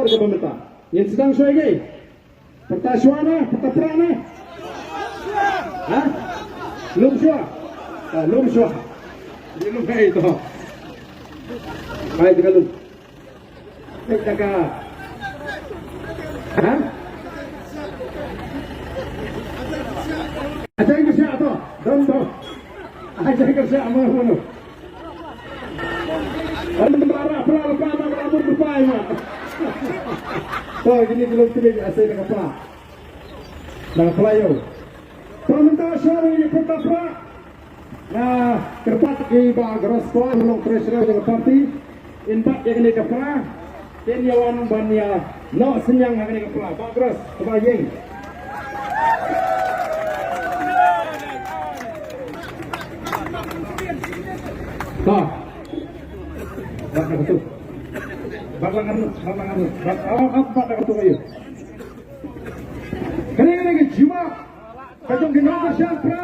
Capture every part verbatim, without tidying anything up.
Ka ba mynta. Ngin sdang shuwa ïa ki. Pyrta shuwa na, pyrta pra na. Ha? Lum shuwa. Ah, lum shuwa. Di lum kai to. Kai te ka lum. Kai te ka. Ha? Aja ka sha to. Don to. Aja ka sha ma. An ba ra pra la pra ma la mut pa ma. To kini ki lok kini ki asai na ka pra. Na ka pra ïoh. Pra mynta sha ri ni pra pra. Na kyrpad ki ba Gros Kwa long treasurer jong ka party. In bat ïa kane ka pra. Kin ïa wan ban ïa noh synñiang ha kane ka pra. Ba Gros, ba ïeng. Ba. Ba ka tu. Ba la ngan, ba la ngan. Ba, oh, ba ka tu ayo. Kane kane ka jubab. Ka jong ki nongkyrshan pra.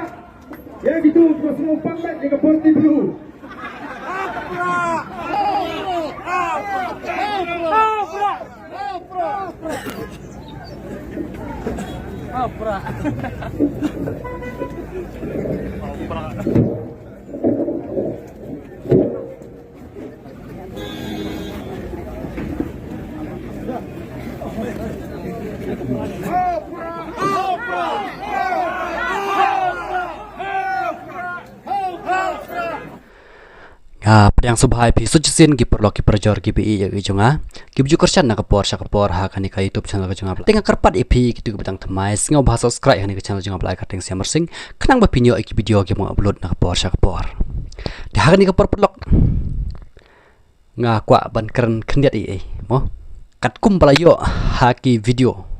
Ïa kitu ko sngewpan bad ïa ka party blue. Nga pdiang sngewbha ïa phi sa shisien ki paralok ki parajor kiba ïeit ïa ka jong nga, kiba ju kyrshan na ka por sha ka por ha kane ka YouTube channel ka jong nga. Te nga kyrpad ïa phi kito kiba dang thymmai, sngewbha subscribe ha kane ka channel jong nga ba la ai kyrteng Siam Marsing, khnang ba phin ïoh ïa ki video kiba nga upload na ka por sha ka por. Te ha kane ka por paralok, nga kwah ban kren khyndiat ïa ei, mo. Katkum ba la ïoh ha ki video,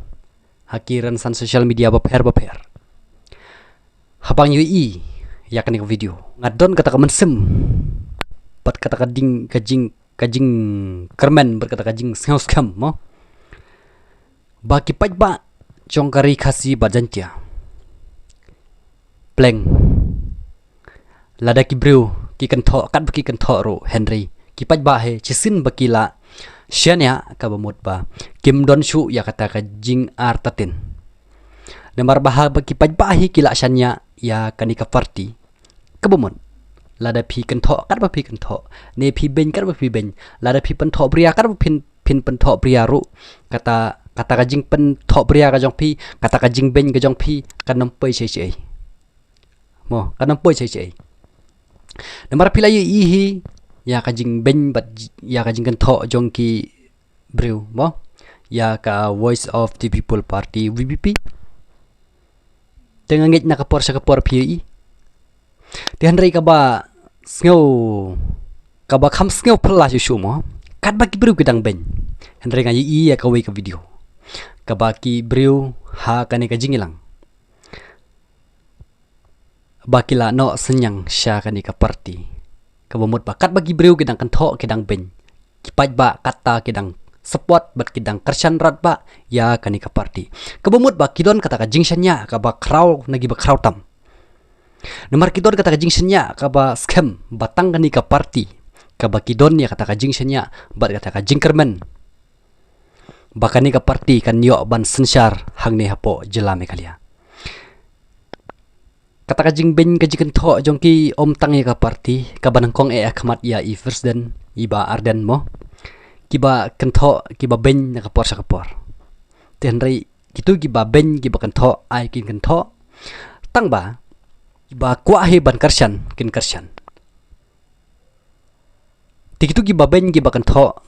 ha ki rynsan social media bapher bapher. Haba nga ïohi ïa kane ka video, nga don kata ka mynsiem bad kata ka jing, ka jing, ka jingkyrmen bad kata ka jingsngewskhem, mo. Ba ki paidbah jong ka Ri Khasi bad Jaiñtia pleng. Lada ki briew ki kynthoh katba ki kynthoh ruh, hynrei ki paidbah hi shisien ba ki la shaniah, kaba mut ba kim don shuh ïa kata ka jingartatien. Namar ba haba ki paidbah hi ki la shaniah ïa kane ka party, kaba mut lada phi kynthoh katba phi kynthoh, ne phi beiñ katba phi beiñ, lada phi pynthoh bria katba phin, phin pynthoh bria ruh, kata, kata ka jingpynthoh bria ka jong phi, kata ka jingbeiñ ka jong phi, kan ym poi sha ei sha ei. Mo, kan ym poi sha ei sha ei. Namar phi la ïohi hi ïa ka jingbeiñ bad ïa ka jingkynthoh jong ki briew, mo, ïa ka Voice of the People Party, V P P. Te nga ngeit na ka por sha ka por phi ïohi. Te hynrei kaba sngew, kaba kham sngew phylla shuh shuh, mo, katba ki briew ki dang beiñ, hynrei nga ïohi ïa kawei ka video kaba ki briew ha kane ka jingïalang ba ki la noh synñiang sha kane ka party. Kaba mut ba katba ki briew ki dang kynthoh, ki dang beiñ, ki paidbah kata ki dang support bad ki dang kyrshan radbah ïa kane ka party. Kaba mut ba ki don kata ka jingshaniah kaba khraw na kiba khraw tam. Namar ki don kata ka jingshaniah kaba skhem ba tang kane ka party kaba ki don ïa kata ka jingshaniah bad kata ka jingkyrmen ba kane ka party kan ïoh ban synshar hangne hapoh jylla Meghalaya. Kata ka jingbeiñ ka jingkynthoh jong ki ym tang ïa ka party, kaba nyngkong eh ha khmat ïa i President, i Bah Ardent, mo. Kiba kynthoh, kiba beiñ na ka por sha ka por. Te hynrei kito kiba beiñ, kiba kynthoh, ai kin kynthoh. Tang ba kiba kwah hi ban kyrshan, kin kyrshan. Te kito kiba beiñ, kiba kynthoh,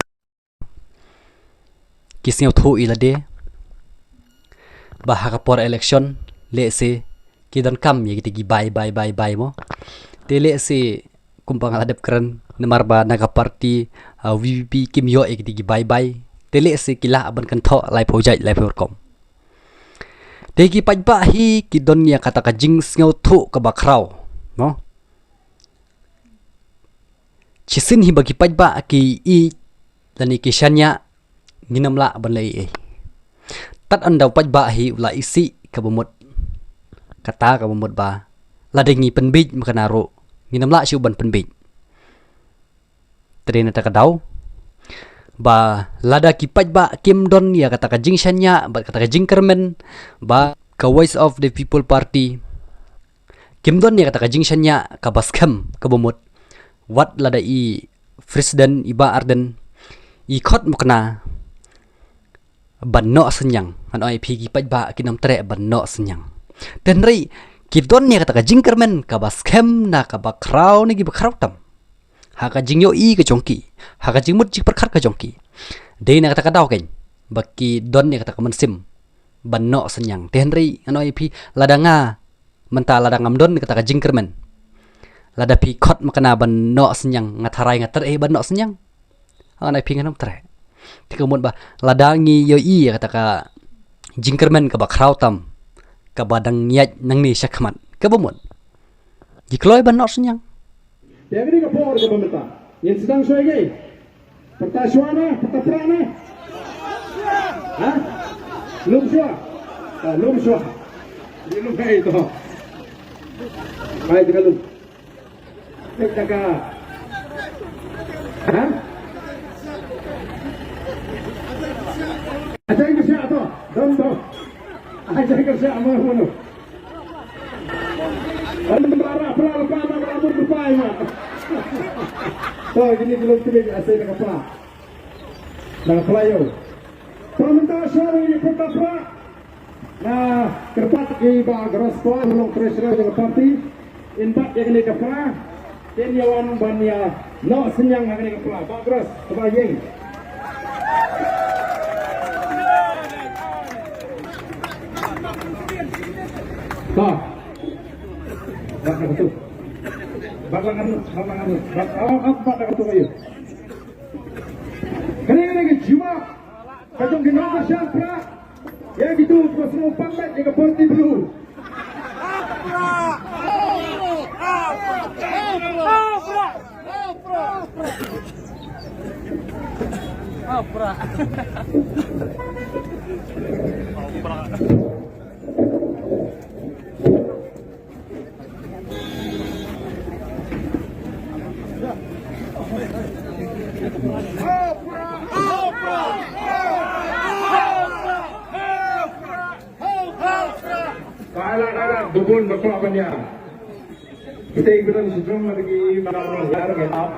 ki sngewthuh ïa lade ba ha ka por election, lehse ki donkam ïa kiti ki bai, bai, bai, bai, mo. Te lehse kumba nga la dep kren, namar ba na ka party, ah, V P P kim ïoh ïa kiti ki bai, bai. Te lehse ki lah ban kynthoh laiphew jait, laiphew rukom. Te ki paidbah hi ki don ïa kata ka jingsngewthuh kaba khraw, mo. Shisien hi ba ki paidbah ki ïeit lane ki shaniah, ngin ym lah ban leh ei ei. Tad haduh u paidbah hi u la isih, kaba mut, kata kaba mut ba lada ngi pynbiej mynta ruh, ngin ym lah shuh ban pynbiej. Te dei na kata ka daw ba lada ki paidbah kim don ïa kata ka jingshaniah bad kata ka jingkyrmen ba ka Voice of the People Party kim don ïa kata ka jingshaniah kaba skhem kaba mut, wat lada i President i Bah Ardent i khot mukna ban noh synñiang, ngan ong ïa phi ki paidbah kim treh ban noh synñiang. Te hynrei ki don ïa kata ka jingkyrmen kaba skhem na kaba khraw ne kiba khraw tam ha ka jingïohi ka jong ki, ha ka jingmut jingpyrkhat ka jong ki. Dei na kata ka daw keiñ ba ki don ïa kata ka mynsiem ban noh synñiang. Te hynrei ngan ong ïa phi, lada nga mynta, lada ngam don kata ka jingkyrmen, lada phi khot mukna ban noh synñiang, nga tharai nga treh ban noh synñiang? Ngan ong ïa phi, ngan ym treh. Te ka mut ba lada ngi ïohi ïa kata ka jingkyrmen kaba khraw tam kaba dang ïaid nangne shakhmat, kaba mut ngi kloi ban noh synñiang. Te ïa kane ka por kaba mynta ngin sdang shuwa ïa kaei? Pyrta shuwa na, pyrta pra na? Ha? Lum shuwa? Ah, lum shuwa. Ngi lum kaei to? Ai, te ka lum. Peit da ka. Ha? Ajain ka sha to. Don to. Ajain ka sha mo mo. Don bara pra pra ma ba mut pra ma. To, kine ki lum kine, asai da ka pra. Da ka pra ïoh. Para mynta shuwa ïa pyrta pra. Na kyrpad ïa i Bah Gross Kwar, u long treasurer jong ka party, in bat ïa kane ka pra, kin ïa wan ban ïa noh synñiang ha kane ka pra. Bah Gross, kaba ïeng. Bah. Bat na katu. Bat na katu, bat na katu. Bat, oh, bat na katu ïa. Kane, kane ka jubab ka jong ki nongkyrshan pra ïa kito kiba sngewbha ban leit ïa ka party blue. Kaila, kaila, bun bun ba kwah ban ïa. Kita ikutan sejong lagi malam lar ke ap.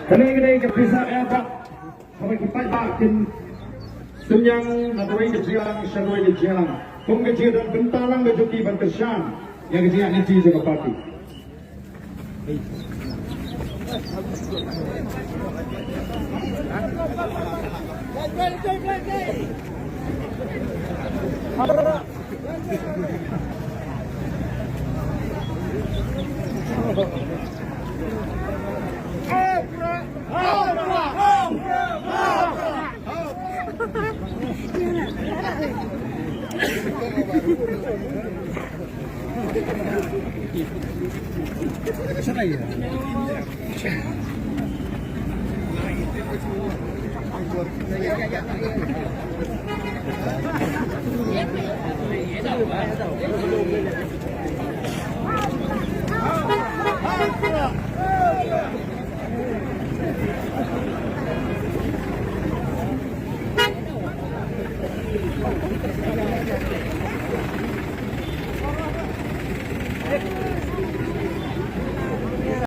Kane, kane ka pisa ïa ba. Haba ki paidbah kin synñiang na kawei ka jingïalang sha kawei ka jingïalang, kum ka jingïadon bynta lang ka jong ki ban kyrshan ïa ka jingïaid lynti jong ka party.